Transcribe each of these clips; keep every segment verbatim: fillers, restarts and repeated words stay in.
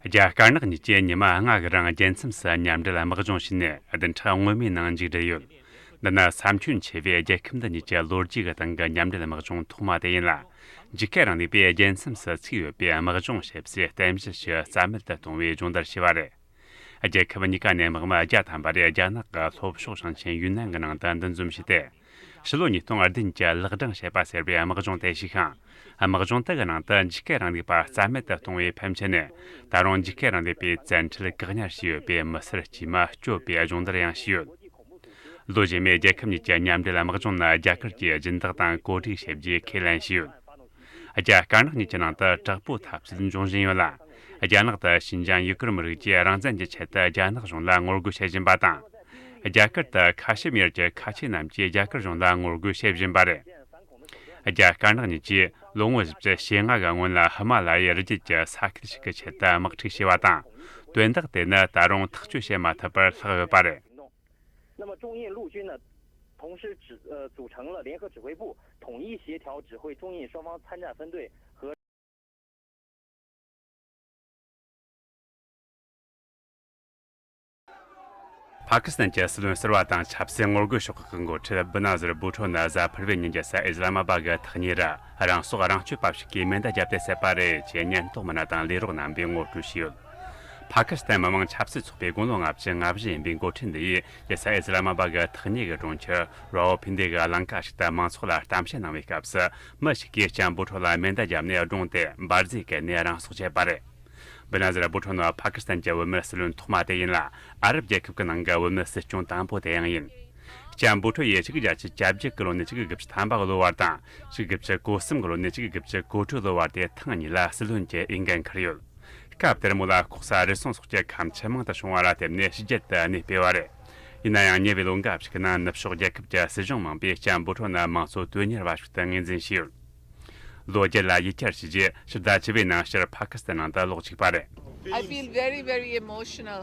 རྒྱ་དཀར་ནག་གཉིས་ཀྱིས་ཉི་མ་ལྔ་གི་རིང་རྒྱལ་མཚམས་སུ་མཉམ་འབྲེལ་དམག་སྦྱོང་བྱས་ནས་བདུན་ཕྲག་སྔོན་མའི་ནང་མཇུག་བསྒྲིལ་ཡོད། འདི་ནི་ས་ཁྱོན་ཆེ་བས་རྒྱལ་ཁབ་འདི་གཉིས་ཀྱི་ལོ་རྒྱུས་ཀྱི་སྟེང་གི་མཉམ་འབྲེལ་དམག་སྦྱོང་ཐོག་མ་དེ་ཡིན་ལ། འཇིགས་སྐུལ་རིང་ལུགས་པས་རྒྱལ་མཚམས་སུ་ཚུགས་ཡོད་པའི་དམག་སྦྱོང་བྱེད་སའི་རྟེན་གཞི་ཞིག་རྩ་མེད་དུ་གཏོང་བའི་སྦྱོང་བརྡར་བྱས་པ་རེད། རྒྱལ་ཁབ་གཉིས་ཀ་ནས་དམག་མི་བརྒྱ་ཐམ་པ་རེ་རྒྱ་ནག་གི་ལྷོ་ཕྱོགས་ཞིང་ཆེན་ཡུན་ནན་གྱི་ནང་དུ་འདུ་འཛོམས་བྱས་ཏེ། ཕྱི་ལོ་ཉིས་སྟོང་བདུན་གྱི་ལག་སྦྲང་བྱེད་པ་ཟེར་བའི་དམག་སྦྱོང་དེ་ཞུགས་ཤིང་། དམག་སྦྱོང་དེ་གི་ནང་དུ་འཇིགས་སྐུལ་རིང་ལུགས་པ་རྩ་མེད་དུ་གཏོང་བའི་ཕན་ཆད་ནས། ད་རུང་འཇིགས་སྐུལ་རིང་ལུགས་པའི་བཙན་ཁྲིད་བཀག་ཉར་བྱས་ཡོད་པའི་མི་སེར་དཀྱུས་མ་སྐྱོབ་པའི་སྦྱོང་བརྡར་ཡང་བྱས་ཡོད། ལོ་རྗེས་མའི་རྒྱལ་ཁབ་གཉིས་ཀྱི་མཉམ་འབྲེལ་དམག་སྦྱོང་ནི་རྒྱ་གར་གྱིས་སྦྱིན་བདག་དང་གོ་སྒྲིག་བྱེད་རྒྱུའི་ཁས་ལེན་བྱས་ཡོད། རྒྱ་དཀར་ནག་གཉིས་ཀྱི་ནང་དུ་དྲག་པོའི་འཐབ་རྩོད་འབྱུང་བཞིན་ཡོད་ལ། རྒྱ་ནག་ཏུ་ཤིན་ཅང་ཡུ་གུར་མི་རིགས་ཀྱིས་རང་བཙན་གྱི་ཆེད་དུ་རྒྱ་ནག་གཞུང་ལ་ངོ་རྒོལ་བྱེད་བཞིན་པ་དང་། རྒྱ་གར་དུ་ཁ་ཤི་མིར་གྱི་ཁ་ཆེ་རྣམས་ཀྱིས་རྒྱ་གར་གཞུང་ལ་ངོ་རྒོལ་བྱེད་བཞིན་པ་རེད། རྒྱ་དཀར་ནག་གཉིས་ཀྱིས་ལོ་ངོ་བཞི་བཅུ་ཞེ་ལྔ་གི་སྔོན་ལ་ཧི་མ་ལ་ཡའི་རི་རྒྱུད་ཀྱི་ས་ཁུལ་ཞིག་གི་ཆེད་དུ་དམག་འཁྲུག་བྱས་པ་དང་། དོན་དག་དེ་ནི་ད་རུང་ཐག་གཅོད་བྱེད་མ་ཐུབ་པར་ལྷག་ཡོད་པ་རེད། 那么中印陆军呢，同时指呃组成了联合指挥部，统一协调指挥中印双方参战分队和。 ཕ་ཁི་སི་ཐན་གྱི་སྲིད་བློན་ཟུར་པ་དང་ཆབ་སྲིད་ངོ་རྒོལ་ཕྱོགས་ཁག་གི་འགོ་ཁྲིད་བི་ན་ཟུར་བྷུ་ཊོ་ནི་གཟའ་ཕུར་བུའི་ཉིན་རྒྱལ་ས་ཨི་སི་ལ་མ་བ་གི་ཐག་ཉེ་རུ་རང་སྲོག་རང་གཅོད་པ་ཞིག་གིས་མེ་མདའ་བརྒྱབ་སྟེ་བསད་པ་རེད་ཅེས་ཉེན་རྟོག་མི་སྣ་དང་ལས་རོགས་རྣམ་པས་ངོ་སྤྲོད་བྱས་ཡོད། ཕ་ཁི་སི་ཐན་མི་དམངས་ཆབ་སྲིད་ཚོགས་པའི་དགུང་ལོ་ལྔ་བཅུ་ང་བཞི་ཡིན་པའི་འགོ་ཁྲིད་འདི་ཡིས་རྒྱལ་ས་ཨི་སི་ལ་མ་བ་གི་ཐག་ཉེ་གི་གྲོང་ཁྱེར་ར་ཝལ་ཕི་འདི་གི་ལམ་ཁ་ཞིག་ཏུ་མང་ཚོགས་ལ་གཏམ་བཤད་གནང་བའི་སྐབས་སུ། མི་ཞིག་གིས་ལྕམ་བྷུ་ཊོ་ལ་མེ་མདའ་བརྒྱབ་ནས་བརྡུངས་ཏེ་འབར་རྫས་བཀལ་ནས་རང་སྲོག་བཅད་པ་རེད། བི་ན་ཟུར་བྷུ་ཊོ་ནི་ཕ་ཁི་སི་ཐན་གྱི་བུད་མེད་སྲིད་བློན་ཐོག་མ་དེ་ཡིན་ལ། ཨ་རབ་རྒྱལ་ཁབ་ཀྱི་ནང་གི་བུད་མེད་སྲིད་སྐྱོང་དང་པོ་དེ་ཡང་ཡིན། ལྕམ་བྷུ་ཊོ་ཡིས་ཆིག་སྟོང་དགུ་བརྒྱ་བརྒྱད་ཅུ་གྱ་བརྒྱད་ཀྱི་ལོ་ནས་ཆིག་སྟོང་དགུ་བརྒྱ་དགུ་བཅུ་ཐམ་པ་གི་ལོ་བར་དང་། ཆིག་སྟོང་དགུ་བརྒྱ་གོ་གསུམ་གྱི་ལོ་ནས་ཆིག་སྟོང་དགུ་བརྒྱ་གོ་དྲུག་ལོ་བར་དེ་ཐེངས་གཉིས་ལ་སྲིད་བློན་གྱི་འོས་འགན་འཁུར་ཡོད། སྐབས་དེར་མོ་ལ་ལྐོག་ཟ་རུལ་སུངས་སོགས་ཀྱི་ཁ་ཆེ་མང་དུ་བྱུང་བ་ལ་བརྟེན་ནས་ཕྱི་རྒྱལ་དུ་གནས་སྤོས་པ་རེད། ཡིན་ན་ཡང་ཉེ་བའི་ལོ་འགའ་ཞིག་ནང་ནུབ་ཕྱོགས་རྒྱལ་ཁབ་ཀྱི་སྲིད་གཞུང་མང་པོས་ལྕམ་བྷུ་ཊོ་ནི་དམངས་གཙོ་དོན་གཉེར་བ་ཞིག་ཏུ་ངོས་འཛིན་བྱས་ཡོད། ལོ་བརྒྱད་ལ་ཡིད་བསྐྱར་བྱས་རྗེས་ཕྱི་ཟླ་བཅུ་པའི་ནང་ཕྱིར་ཕ་ཁི་སི་ཐན་ནང་དུ་ལོག་བཅུག་པ་རེད། I feel very, very emotional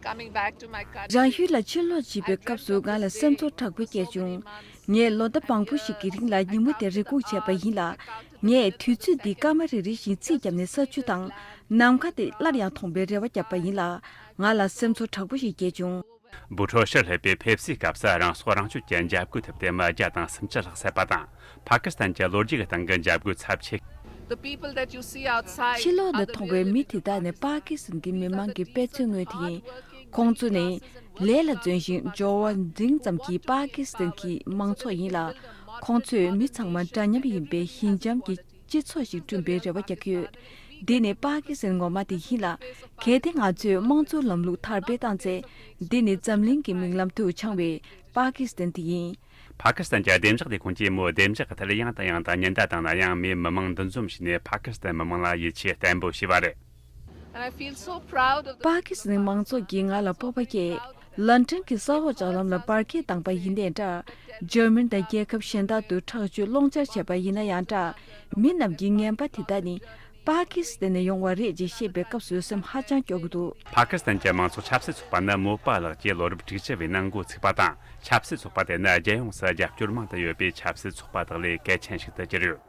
coming back to my country. རང་ཡུལ་ལ་ཕྱིར་ལོག་བྱེད་པའི་སྐབས་སུ་ང་ལ་སེམས་ཚོར་དྲག་པོ་སྐྱེས་བྱུང་། ངས་ལོ་ཟླ་མང་པོ་ཞིག་གི་རིང་ལ་ཉིན་མོ་དེ་རེ་སྒུག་བྱས་པ་ཡིན་ལ། ངས་དུས་ཚོད་འདི་སྐར་མ་རེ་རེ་བཞིན་རྩིས་བརྒྱབ་ནས་ས་ཆུ་དང་། ནམ་མཁའ་དེ་སླར་ཡང་མཐོང་པའི་རེ་བ་བརྒྱབ་པ་ཡིན་ལ། ང་ལ་སེམས་ཚོར་དྲག་པོ་ཞིག་སྐྱེས་བྱུང་། བྷུ་ཊོ་ཕྱིར་སླེབས་པའི་ཕེབས་བསུའི་སྐབས་སུ་རང་སྲོག་རང་གཅོད་ཀྱི་འཇབ་རྒོལ་ཐེབས་ཏེ་མི་བརྒྱ་དང་སུམ་ཅུ་ལྷག་བསད་པ་དང་། ཕ་ཁི་སི་ཐན་གྱི་ལོ་རྒྱུས་ཀྱི་སྟེང་གི་འཇབ་རྒོལ་ཚབས་ཆེ། The people that you see outside ཕྱི་ལོགས་ནས་མཐོང་བའི་མི་དེ་དག་ནི་པ་ཀི་སི་ཐན་གྱི་མི་མང་གི་དཔེ་མཚོན་དངོས་དེ་ཡིན། ཁོང་ཚོ་ནི་ལས་ལ་བརྩོན་ཞིང་འབྱོར་བ་འབྲིང་ཙམ་གྱི་པ་ཀི་སི་ཐན་གྱི་མང་ཚོགས་ཡིན་ལ། ཁོང་ཚོས་མི་ཚང་མ་འདྲ་མཉམ་ཡིན་པའི་ཞི་འཇམ་གྱི་སྤྱི་ཚོགས་ཤིག་བསྐྲུན་པའི་རེ་བ་རྒྱག་གི་ཡོད། འདི་ནི་པ་ཀི་སི་ཐན་ངོ་མ་དེ་ཡིན་ལ། གལ་ཏེ་ང་ཚོས་དམངས་གཙོའི་ལམ་ལུགས་དར་སྤེལ་བཏང་ཚེ། འདི་ནི་འཛམ་གླིང་གི་མིག་ལམ་དུ་འཆང་བའི་པ་ཀི་སི་ཐན་དེ་ཡིན། ཕ་ཁི་སི་ཐན་གྱི་བདེ་འཇགས་ལས་ཁུངས་ཀྱིས་མོའི་བདེ་འཇགས་ཀྱི་ཐད་ཡང་དང་ཡང་དུ་ཉེན་བརྡ་བཏང་ན་ཡང་། མིའི་མི་མང་འདུ་འཛོམས་བྱས་ནས་ཕ་ཁི་སི་ཐན་མི་མང་ལ་ཡིད་ཆེས་བརྟན་པོ་བྱས་པ་རེད། And I feel so proud of the པ་ཀི་སི་ཐན་མང་ཚོགས་ཀྱིས་ང་ལ་སྤོབས་པ་སྐྱེས། ལན་ཀྲན་གྱི་ས་འོག་ལྕགས་ལམ་ལ་འབར་གས་བཏང་པ་ཡིན་ནའི་འདྲ། འཇར་མན་དང་རྒྱལ་ཁབ་གཞན་དག་ཏུ་ཁྲག་སྦྱོར་སློང་བྱ་བྱས་པ་ཡིན་ན་ཡང་འདྲ། མི་རྣམས་ཀྱིས་ངན་པ་དེ་དག་ནི་པ་ཀི་སི་ཐན་ནས་ཡོང་བ་རེད་ཅེས་བཤད་པའི་སྐབས་སུ་སེམས་ཧ་ཅང་སྐྱོ་གི་འདུག་ཕ་ཁི་སི་ཐན་གྱི་དམངས་གཙོ་ཆབ་སྲིད་ཚོགས་པ་ནི་མོ་པཱ་ལགས་ཀྱིས་ལོ་རབས་དྲུག་ཅུ་བའི་ནང་འགོ་ཚུགས་པ་དང་། ཆབ་སྲིད་ཚོགས་པ་དེ་ནི་རྒྱལ་ཡོངས་སུ་རྒྱབ་སྐྱོར་མང་དུ་ཡོད་པའི་ཆབ་སྲིད་ཚོགས་པ་དག་ལས་གལ་ཆེན་ཞིག་ཏུ་གྱུར་ཡོད།